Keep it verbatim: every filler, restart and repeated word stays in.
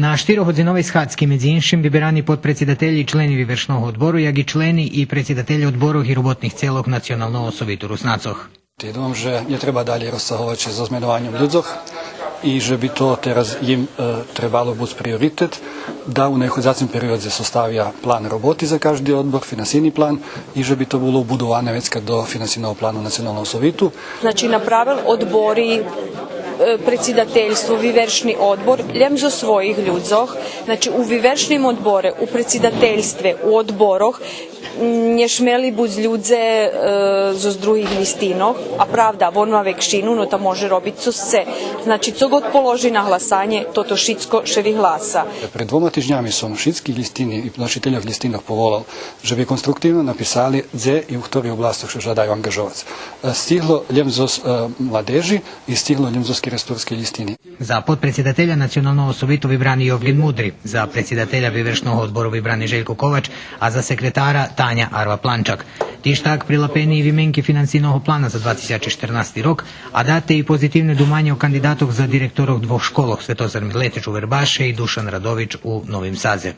На штирогодзиновей схадзки, медзи иншим, виберани подпредсидателї и члени Вивершного одбору, як и члени и предсидателє одборох и роботних целох Националного совиту Руснацох. Думам же нє треба далєй розцаговац зоз менованьом людзох и же би то тераз им, е, требало буц приоритет да у находзацим периодзе составя план роботи за кажди одбор, финансийни план и же би то було убудоване вецка до финансийного плану Националного совиту. Значи, направел одбори, е, предсидательство, вивершни одбор, лєм зоз своїх людзох. Значи, у вивершним одборе, у предсидательстве, у одборох, м, нє шмели буц людзе, е, зоз других лїстинох, а правда, вон ма векшину, но та може робиц цо сце. Значи, цо год положи на гласанє, тото шицко ше вигласа. Пред двома тижнями сом шицки лїстини и носительох лїстинох поволал же би конструктивно написали дзе и у хторих областох ше жадаю анґажовац. Е, стигло лєм зоз, е, младежи и стигло лєм зоз керестурскей лїстини. За подпредсидателя Националного совиту вибрани Йовґен Мудри, за предсидателя Вивершного одбору вибрани Желько Ковач, а за секретара Таня Арва-Планчак. Тиж так прилапени и вименки финансийного плана за два тисячи штернасти рок, а дате и позитивне думанє о кандидатох за директорох двох школох, Светозар Милетич у Вербаше и Душан Радович у Новим Садзе.